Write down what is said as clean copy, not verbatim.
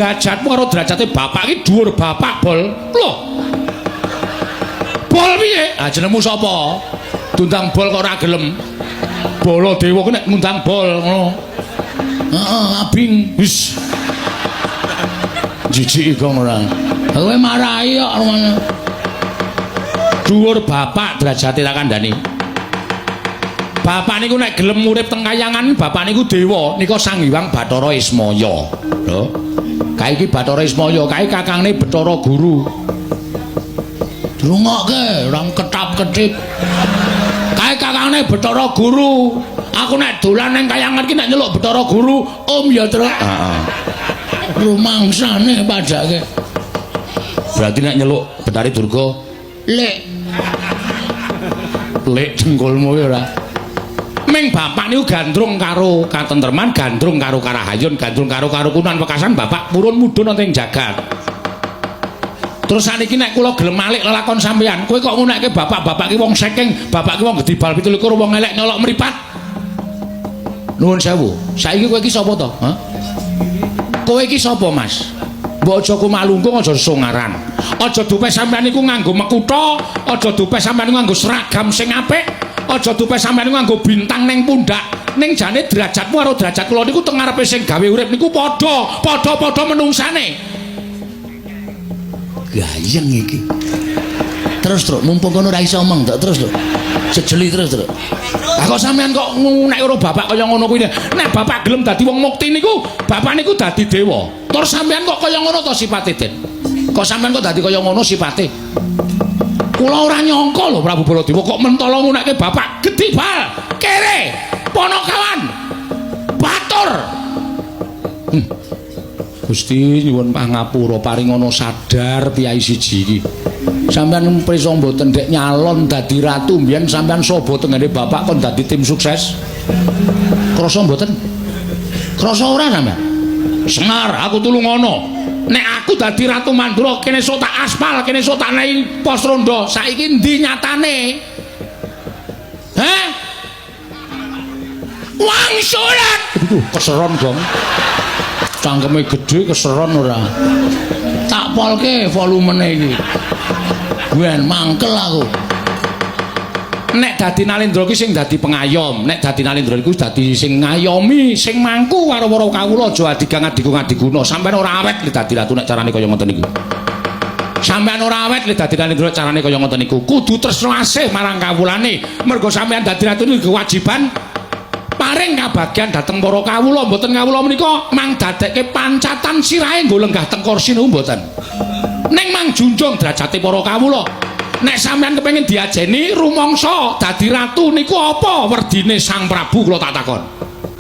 Derajatmu karo derajate bapak iki dhuwur bapak, Bol. Lho. Bol piye? Ah, jenengmu sapa? Diundang Bol kok ora gelem. Baladewa ku nek ngundang Bol ngono. Heeh, abing. Wis. Jijik kok ora. Kowe marahi kok rumane. Dhuwur bapak derajate tak kandhani. Bapak niku nek gelem urip teng kayangan, bapak niku dewa, nika Sang Hyang Bathara Ismaya. Lho. Kae iki Bathara Ismaya, kae kakangne Bathara Guru. Dirungokke, ora ketap-ketip. Kae kakangne Bathara Guru. Aku nek dolan ning kayangan iki nek nyeluk Bathara Guru, Om ya, Truk. Heeh. Rumangsane padake. Berarti nek nyeluk Bathari Durga, Lek. Lek dengkulmu ya ora. Ming bapak niku gandrung karo katentreman, gandrung karo karahayun, gandrung karo karukunan wekasan bapak purun mudhun wonten ing jagat. Terus saniki nek kula gelem malik lelakon sampeyan, kowe kok ngunekke bapak-bapak ki wong saking, bapak ki wong gedhi bal 27, wong elek nyolok mripat. Nuwun sewu. Saiki kowe iki sapa to? Hah? Kowe iki sapa, Mas? Mbok aja kumalungkung, aja songaran. Aja dupe sampeyan niku nganggo mekutha, aja dupe sampeyan niku nganggo seragam sing apik, aja dupe sampeyan niku nganggo bintang ning pundak. Ning jane derajatmu karo derajat kula niku teng ngarepe sing gawe urip niku padha, padha-padha menungsane. Gayeng iki. Terus, Truk, mumpung kono ora iso omong, Truk, terus, Truk. Sejeli terus, Truk. Lah kok sampeyan kok ngunek karo bapak kaya ngono kuwi. Nek bapak gelem dadi wong mukti niku, bapak niku dadi dewa. Terus sampeyan kok kaya ngono to sipate, Den? Kok sampeyan kok dadi kaya ngono sipate? Kula ora nyangka lho Prabu Baladewa kok mentala ngunekke bapak gedhi bal, kere, ponokawan, batur. Gusti nyuwun pangapura paringana sadar piyai siji iki. Sampeyan prisa mboten dek nyalon dadi ratu mbiyen sampeyan sobo tengene bapak kon dadi tim sukses? Krasa mboten? Krasa ora sampeyan? Sengar, aku tulungono. Nek aku dadi Ratu Mandura kene sok tak aspal, kene sok tak nei pos rondo. Saiki endi nyatane? Hah? Wangsulan. Aduh, keseron, Gong. Cangkeme gedhe keseron ora. Tak polke volumene iki. Ben mangkel aku. Nek dadi Nalendra ki sing dadi pengayom, nek dadi Nalendra iku dadi sing ngayomi, sing mangku karo para kawula aja adigang adigung adiguna. Sampeyan ora awet le dadi ratu nek carane kaya ngoten niku. Sampeyan ora awet le dadi Nalendra carane kaya ngoten niku. Kudu tresna asih marang kawulane. Mergo sampeyan dadi ratu niku kewajiban paring kabagyan dhateng para kawula. Mboten kawula menika mang dadekke pancatan sirahe nggo lenggah teng kursi niku mboten. Ning mang junjung derajate para kawula. Nek sampeyan kepengin diajeni rumangsa dadi ratu niku apa werdine Sang Prabu kula tak takon.